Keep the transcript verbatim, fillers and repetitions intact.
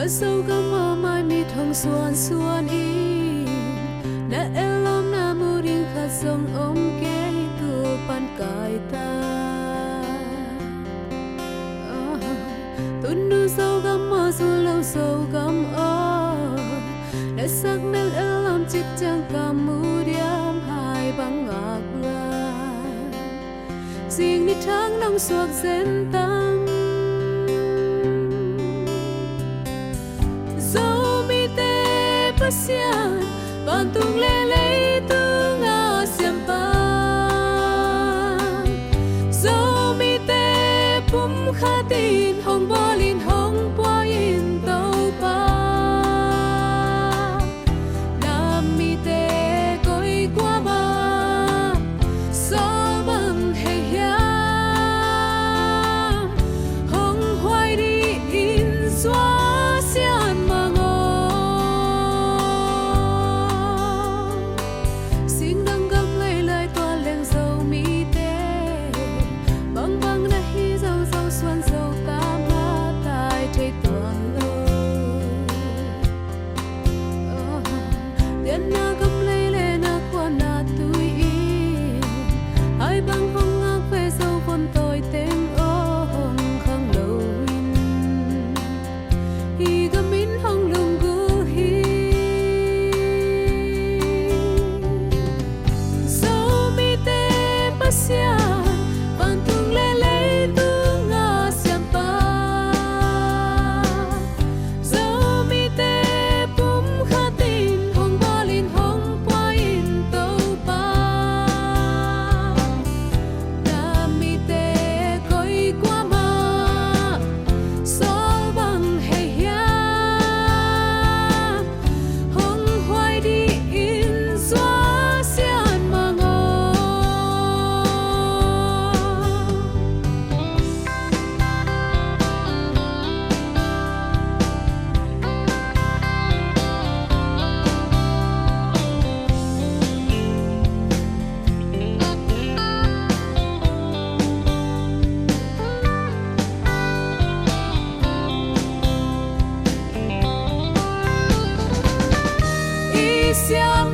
Zogam aw, mai mit hong suansuan in, na ellawmna mu ding khat zong om kei, tua pan kai ta. Tunu Zogam aw, Zolo Zogam aw, na sakmel ellawm cik ciang ka mu diam, hai bang ngak lai. Zing ni thak nong suak zen tam. Zomite Pasian, vantung le leitung a siampa, Zomite pumkhat in hong bawl in hong pua in Topa. Na mite koi kua mah sawl bang hei hiam, hong huai dih in Zua Sian Mang aw. Singdang gam lei lai tua leng Zomite, bangbang na hi zo, Zo suan Zo ta mah tai thei tuan lo. Lianna gam lei le na khua na tui in, hai bang hong ngak ve, Zo vun tawi teng aw hong khang lo in, i gam in hong lunggulh hi. Zomite Pasian, vantung le leitung a siampa, Zomite pumkhat in hong bawl in hong pua in Topa. Na mite koi kua mah sawl bang hei hiam, hong huai dih in Zua Sian Mang aw. I siam